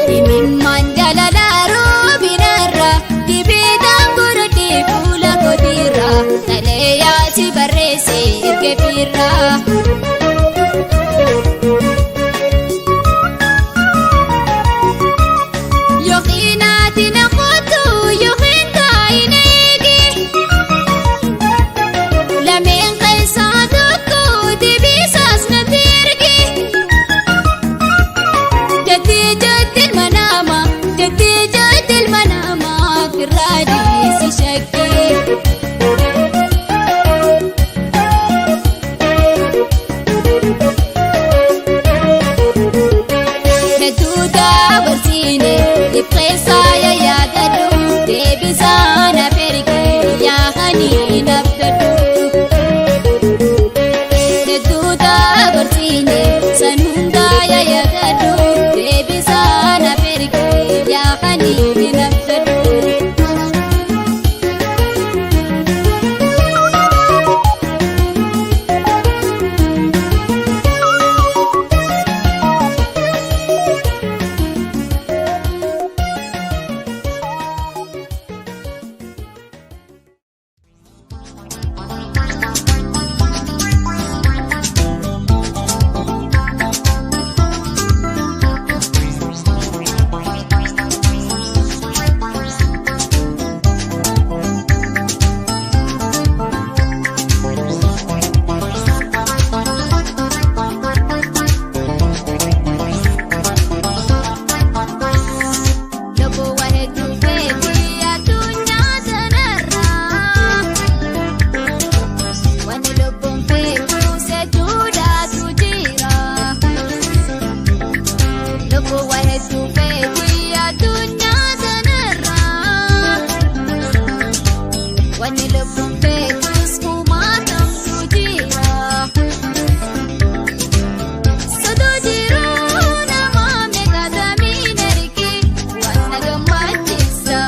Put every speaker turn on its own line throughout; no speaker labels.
Himimmaan jaalalaa roobinarra dibiidhaan godhadhee fuula kootiirra talee yaasi barreesse ergeefirra. Yookiin ati na kootu yookiin taa'in eegi. Lameen keessaa tokko deebisaas natti ergi. Jettee jettee ilma namaa jettee jettee ilma namaa firraa dhiisi shakkii. Hedduu dabarsiine ifeessaa yaadadhu deebisaa naaf ergi yaahanii naaf dadhu. Hedduu dabarsiine san hundaa yaadadhu deebisaa naaf ergi yaahanii naaf dadhu. Lubbuu hedduu feetii addunyaa sanarraa wanni lubbuun feetu seetuudhaatu jira. Lubbuu hedduu feetii addunyaa sanarraa wanni lubbuun feetus kumaatamtu jira. Sodoo jiruu nama meeqaatamiin ergi wanna gammachiisa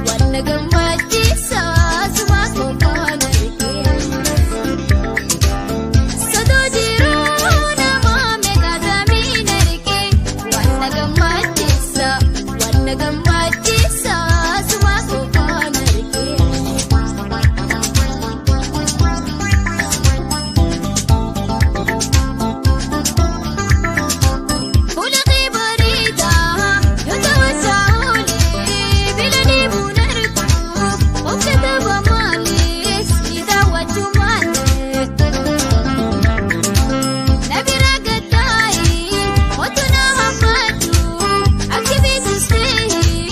wanna gammachiisa suma qofaan ergi. Sodoo jiruu nama meeqaatamiin ergi wanna gammachiisa wanna gammachiisa suma qofaan ergi. Fuula bareedaa yoo ta'u saawulee bilanii buna argu of kataba malee si daawwachuu malee. Nabira gattaayi otu nama madu akka beeksisee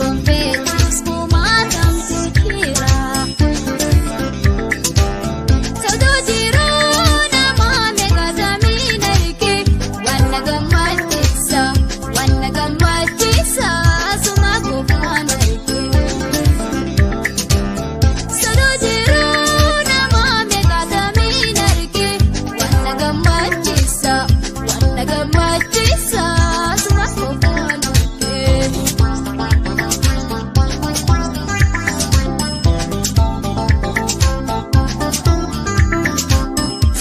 Sabboon beekus kumaatamtu jira. Sodoo jiruu namaa meeqa samiin arge wanna gammachiisa wanna gammachiisa suma qofaan arge. Sodoo jiruu namaa meeqa samiin arge wanna gammachiisa wanna gammachiisa suma qofaan arge.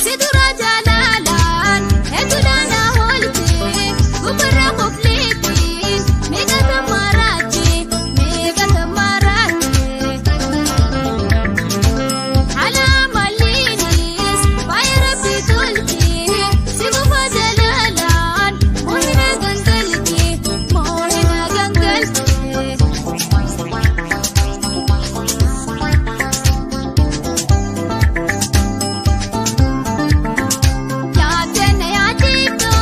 Si dura jaalalaan hedduudhaan na oolche gubbarra kofleetti meeqa tamaraatti meeqa tamaraatti. Haala maliinis faaya rabbi tolche si gufa jaalalaan moohina gangalche moohina gangalche. Yaaddanna yaaddiiftuu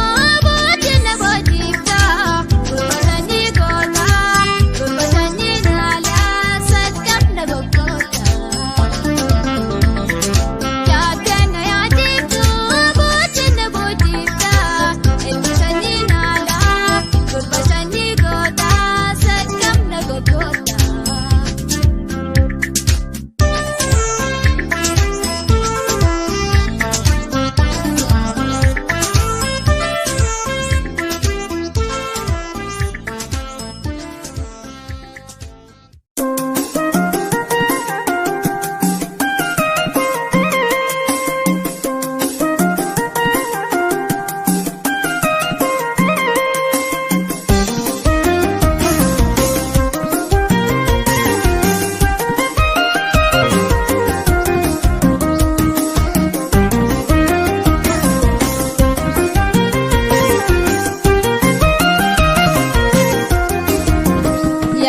boojjanna boojjiftaa gurbatanii gootaa gurbatanii naalaa saqqabna goggootaa. Yaaddanna yaaddiiftuu boojjanna boojjiftaa ilbisanii naalaa gurbatanii gootaa saqqabna goggootaa.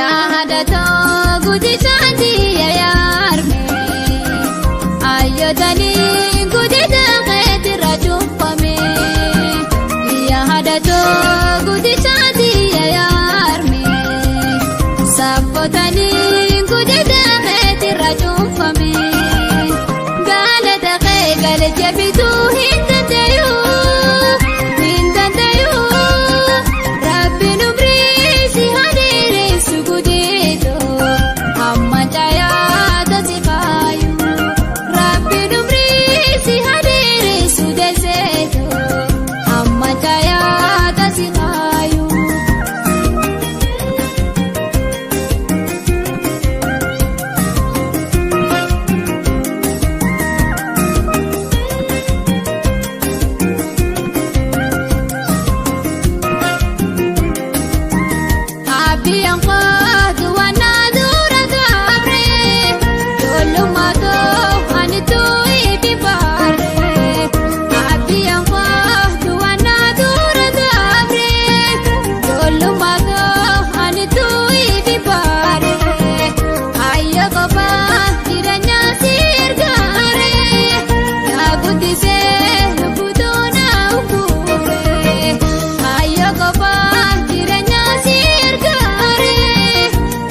Yaadatoo guddisaan diya yaarme ayyootanii guddisa keetirra cuunfame. Yaadatoo guddisaan diya yaarme sabbootanii guddisa keetirra cuunfame. Galata kee galcha bituu hin danda'uu hin danda'uu Rabbiin umrii si hadireessu gudditoo hamma caayaa si faayu. Rabbiin umrii si hadireessu deesseetoo hamma caayaa si faayu. Abiyaan kootu waan dura gabre tolummaatoo ani tuyi bibaare. Abiyaan kootu waan dura gabre tolummaatoo ani tuyi bibaare. Ayyo kophaa jireenya si ergaare yaa guddisee lubbuutuu na ukuure. Ayyo kophaa jireenya si ergaare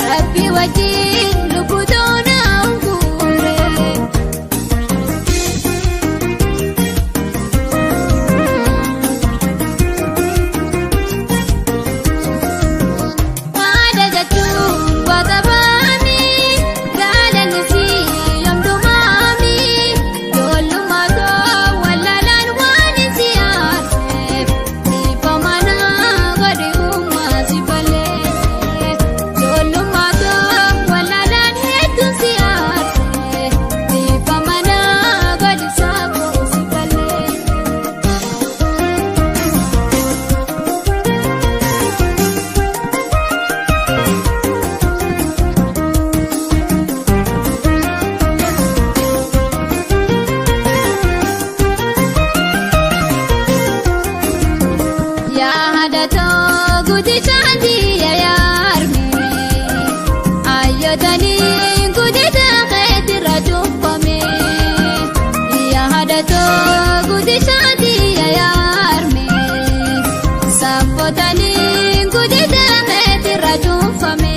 rabbi wajjin lubbuutuu na ukuure. Maada jechuun watabaami gaalanni si yomdumaami ijoollummaatoo wallaalaan waan si aarseef dhiibbaa mana godhi uumaa si balleesseef ijoollummaatoo wallaalaan hedduun si aarseef dhiibbaa mana godhi saafuu si balleesseef. Yaadatoo guddisaan diya yaarme ayyootanii guddisa keetirra cuunfame. Yaadatoo guddisaan diya yaarme sabbootanii guddisa keetirra cuunfame.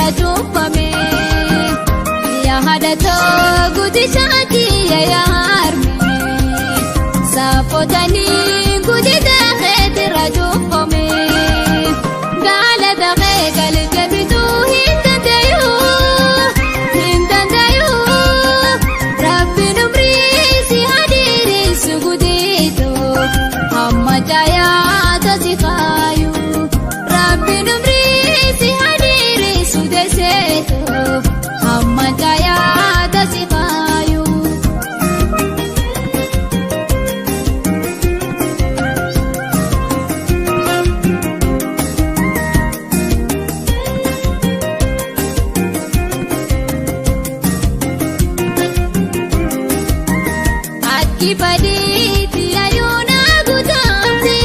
keetirra cuuphame. Yaa haadhatoo guddisaatii yaa harmee saafotanii guddisa keetirra cuuphame. Galata kee galche bituu hin danda'uu hin danda'uu Rabbiin umrii si hadiirisu guddisuu hamma jaayaa tasi kaayuu Rabbiin umrii si hadiirisu deesseetu hamma jaayaa tasi kaayuu. Akki badeeti ayoona guutamte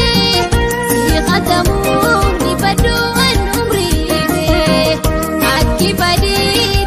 si khatamuun ni badduun umriite. Akki badeeti.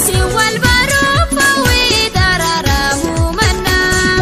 Si wal baruuf hawwii dararamu mannaa.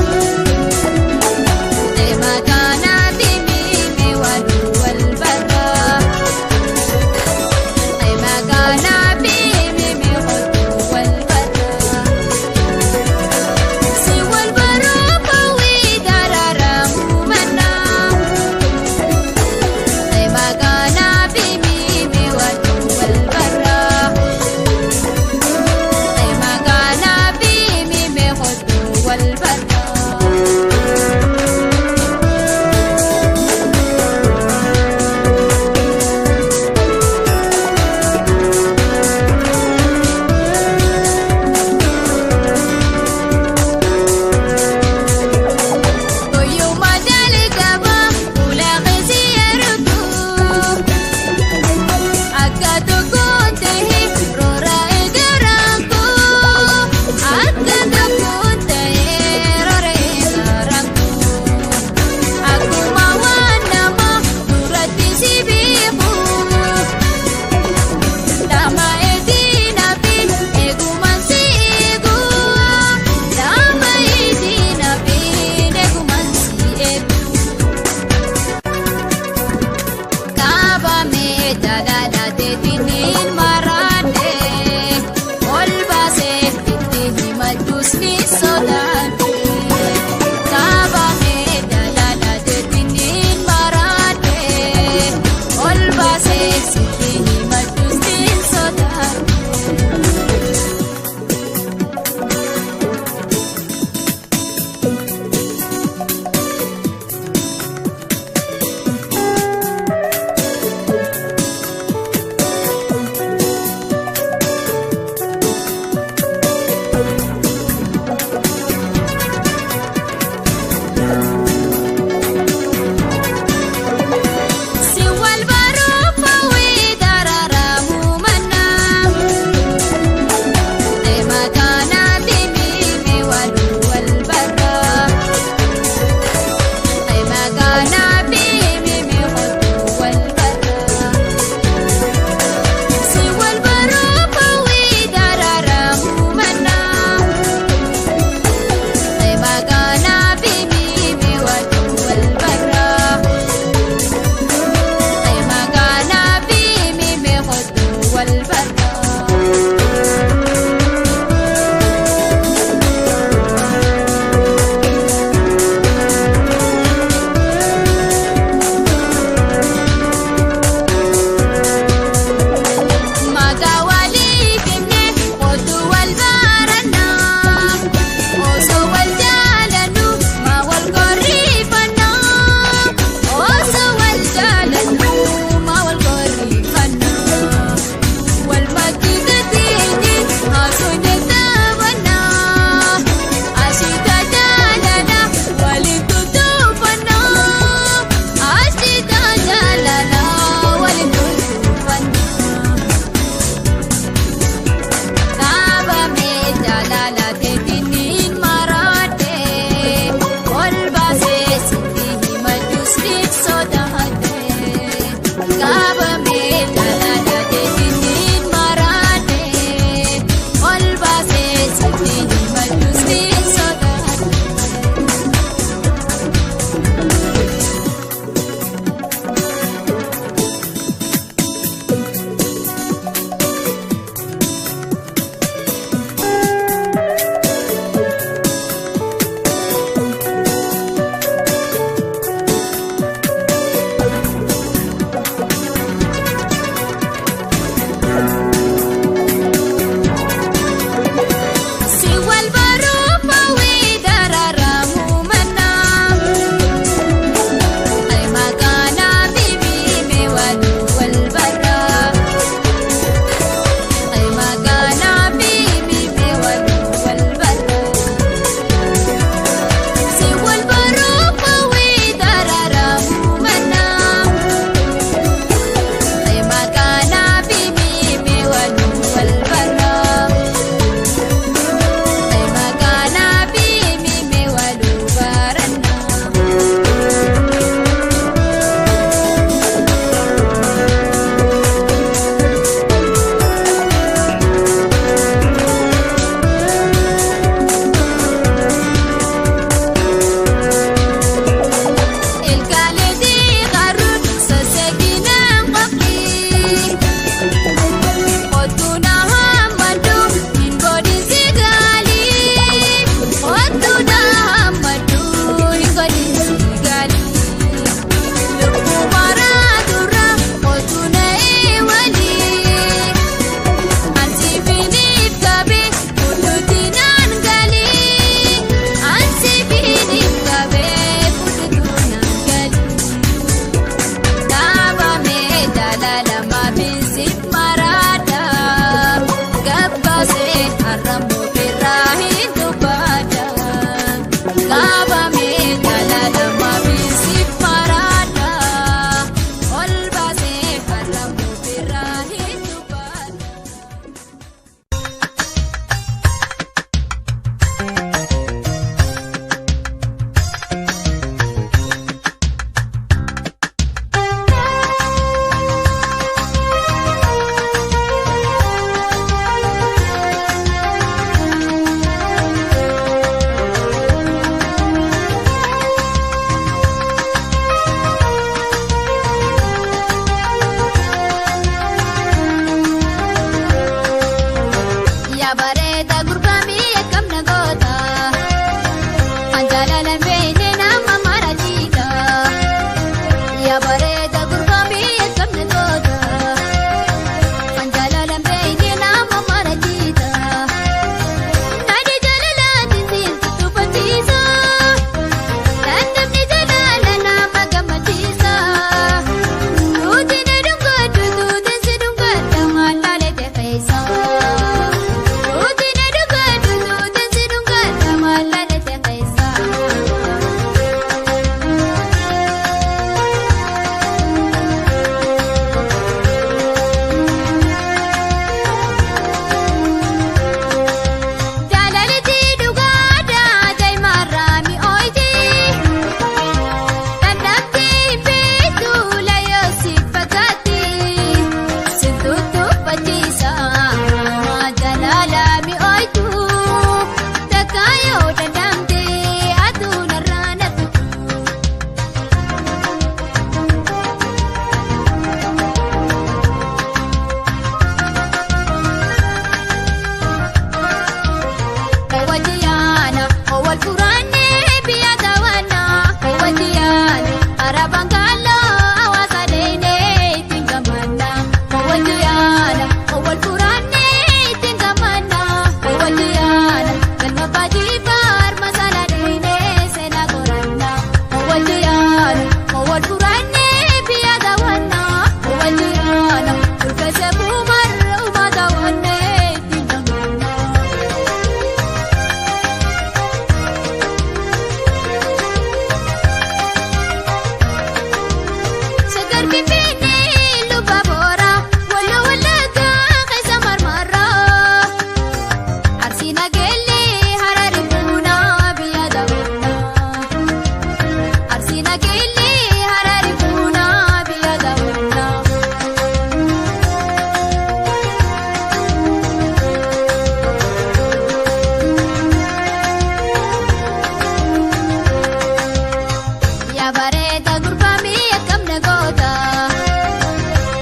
Yaa bareeda gurbaa akkam na goota.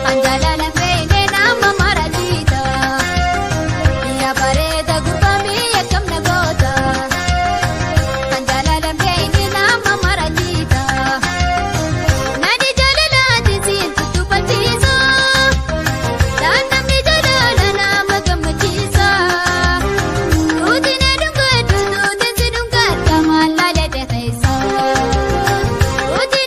Kan jaalala feene nama marajiita. Yaa bareeda gurbaa akkam na goota. Kan jaalala feene nama marajiita. Nadi jaalalaati siin tuttubachiisa. Namni jaalala nama gammachiisa. Tuuti na dhungaadhu tuuti si dhungaadha maallaalee teessa. Tuuti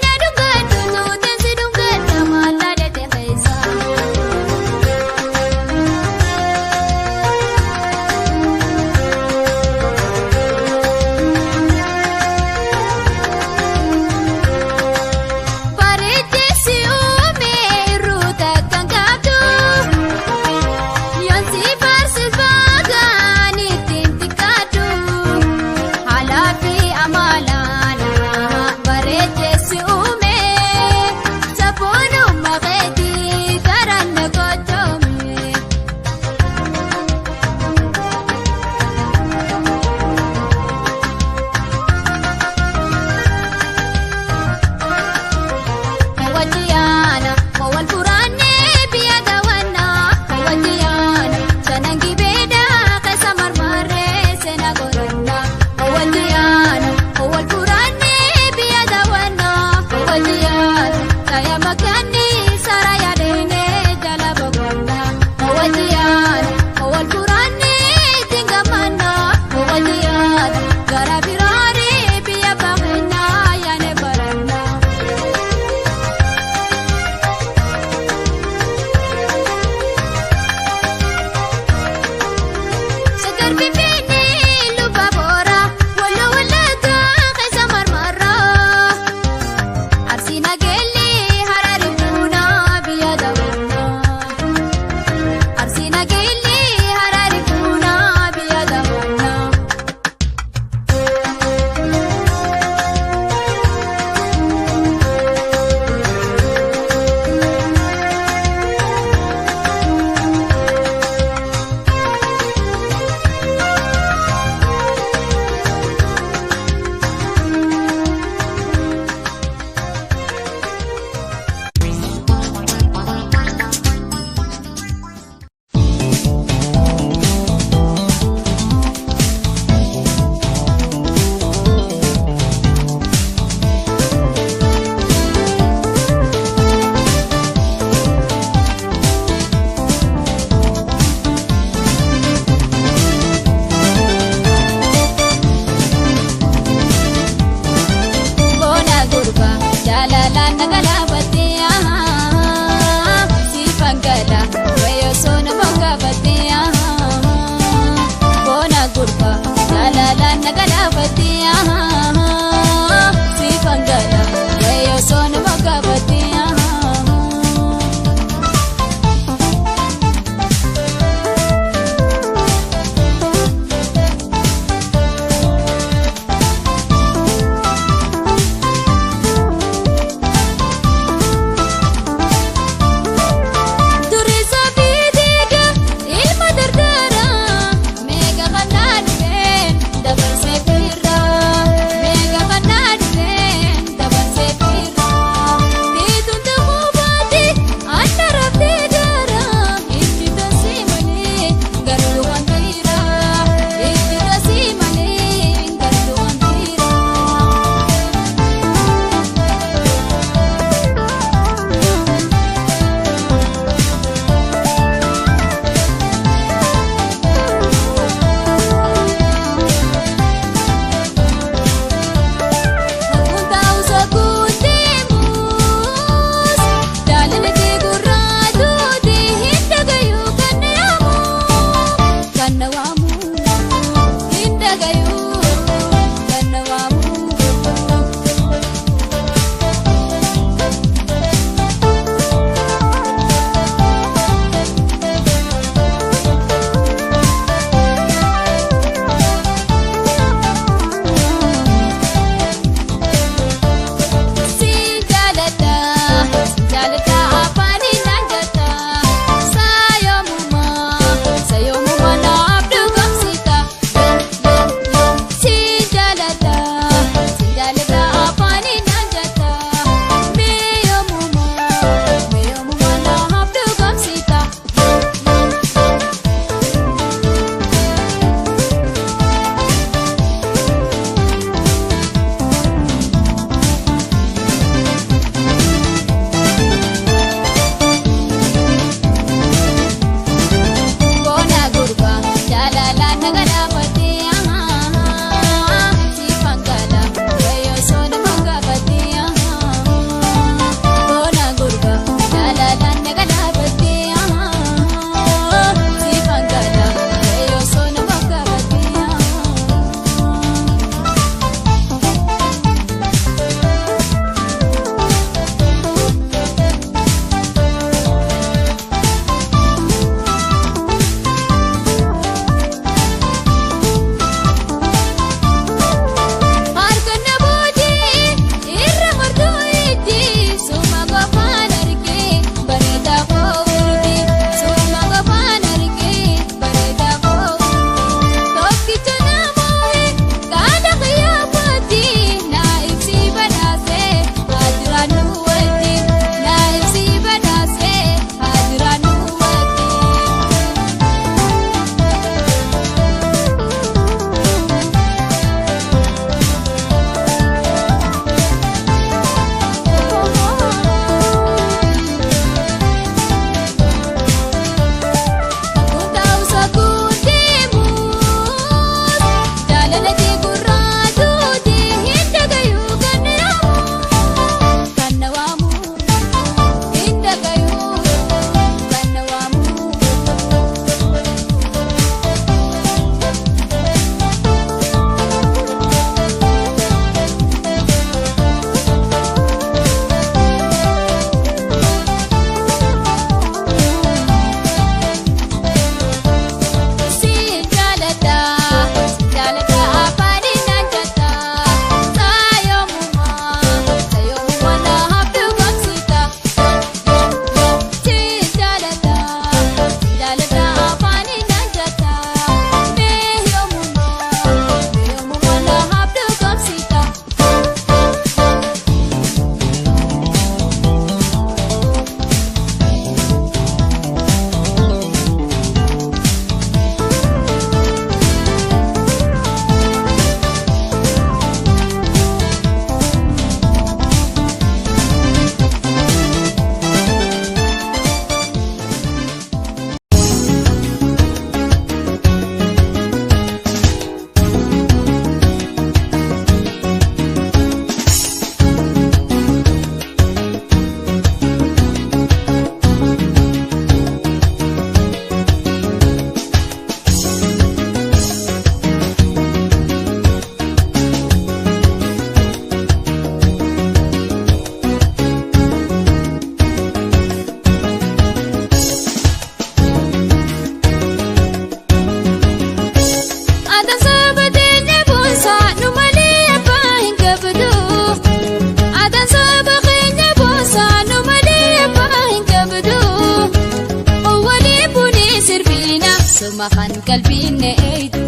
Suma kan qalbiin eeydu.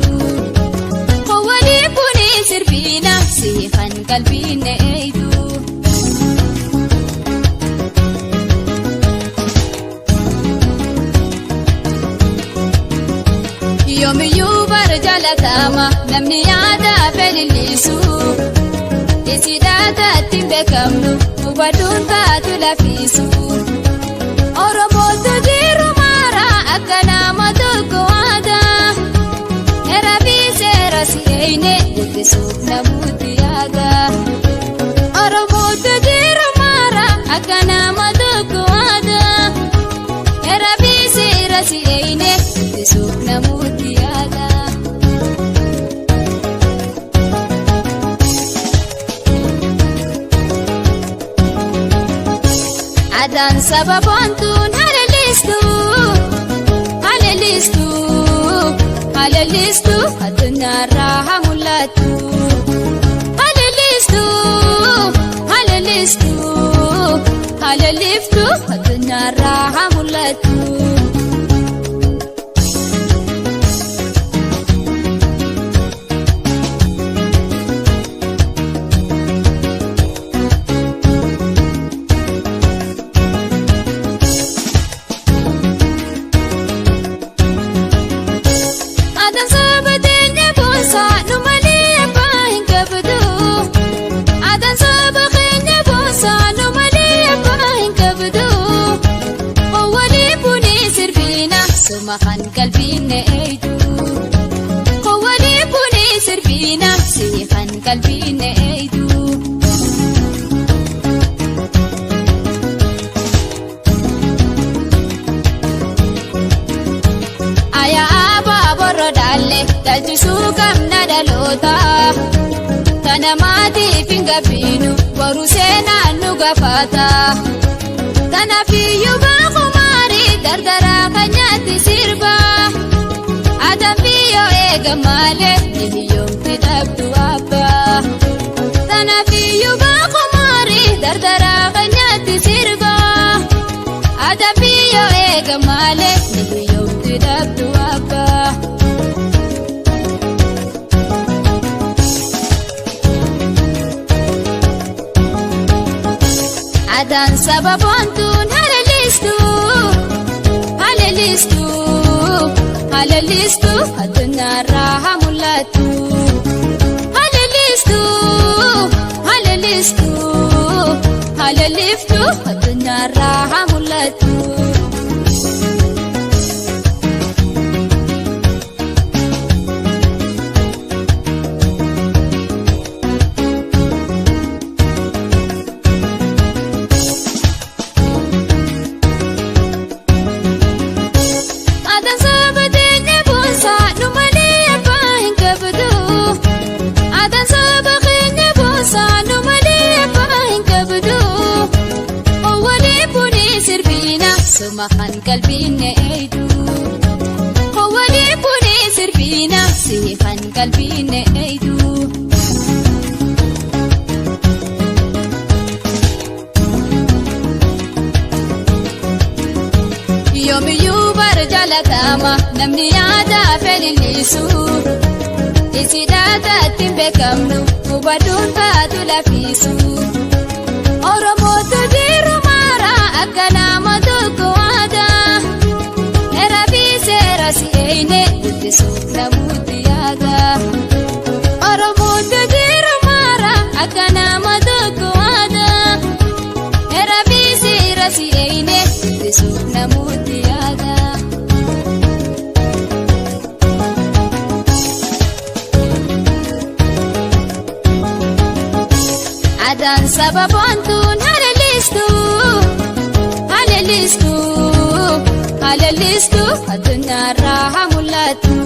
Kowwalii kuni sirbiina si kan qalbiin eeydu. Yoomiyyuu bar jaalatama namni yaada fedhillisu. Isiidhaataatti hin beekamnu hubadhuun taatu laffisu. Oromootu jiru maara akka nama tokko aadaa. Heeraa fi seera si'eeyne guddisuuf namooti yaada. Oromootu jiru maara akka nama tokko aadaa. Heeraa fi seera si'eeyne guddisuuf namooti yaada. Adaan saba boontuun haleelistu haleelistu haleelistu addunyaarraa haa mul'attu. Haleelistu haleelistu haleeliftu addunyaarraa haa mul'attu. Adaan saba teenya boonsaa nu malee abbaa hin qabdu. Adaan saba keenya boonsaa nu malee abbaa hin qabdu. Kowwalii kuni sirbiina suma kan qalbiin eeydu. Kowwalii kuni sirbiina si kan qalbiin eeydu. Ayaa borro daalle dhalchisuu qabna dhaloota. Kana maatiif hin gabbiinu boru seenaan nu gaafata. Kanaafiyyuu baakumaarii dardaraa kan nyaatti sirba. Aadaan biyyoo eega malee ni hiyyoomti dhabdu abbaa. Kanaafiyyuu baakumaarii dardaraa kan nyaatti sirba. Aadaan biyyoo eega malee ni hiyyoomti dhabdu abbaa. Adaan saba boontuun haleelistu haleelistu haleelistu addunyaarraa haa mul'attu. Haleelistu haleelistu haleeliftu addunyaarraa haa mul'attu. Adaan saba teenya boonsaa nu malee abbaa hin qabdu. Adaan saba keenya boonsaa nu malee abbaa hin qabdu. Kowwalii kuni sirbiina suma kan qalbiin eeydu. Kowwalii kuni sirbiina si kan qalbiin eeydu. Yoomiyyuu bar jaalatama namni yaada fedhillisu. Isiidhaataatti hin beekamnu hubadhuun taatu laffisu. Oromootu jiru maara akka nama tokko aadaa. Heeraa fi seera si'eeyne guddisuuf namooti yaada. Oromootu jiru maara akka nama tokko aadaa. Heeraa fi seera si'eeyne guddisuuf namooti yaada. Adaan saba boontuun haleelistu haleelistu haleelistu addunyaarraa haa mul'attu.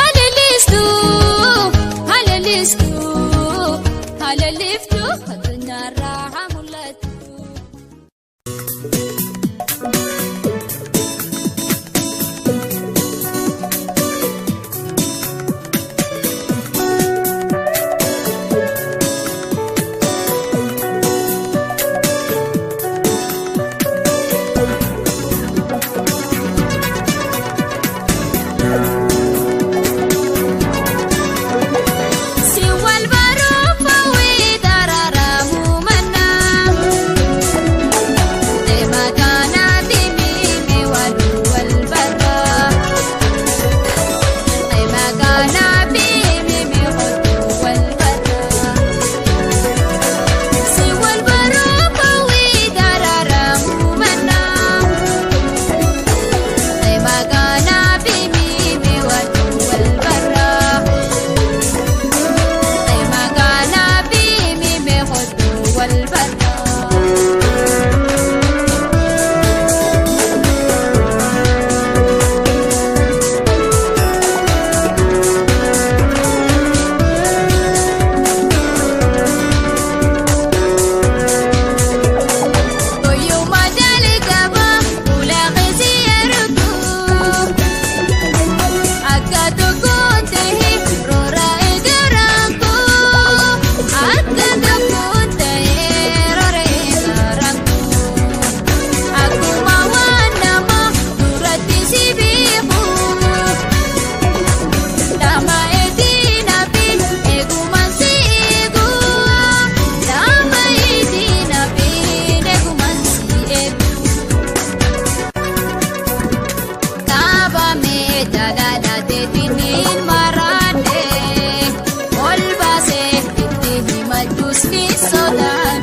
Haleelistu haleelistu haleeliftu addunyaarraa haa mul'attu. Sodaannu.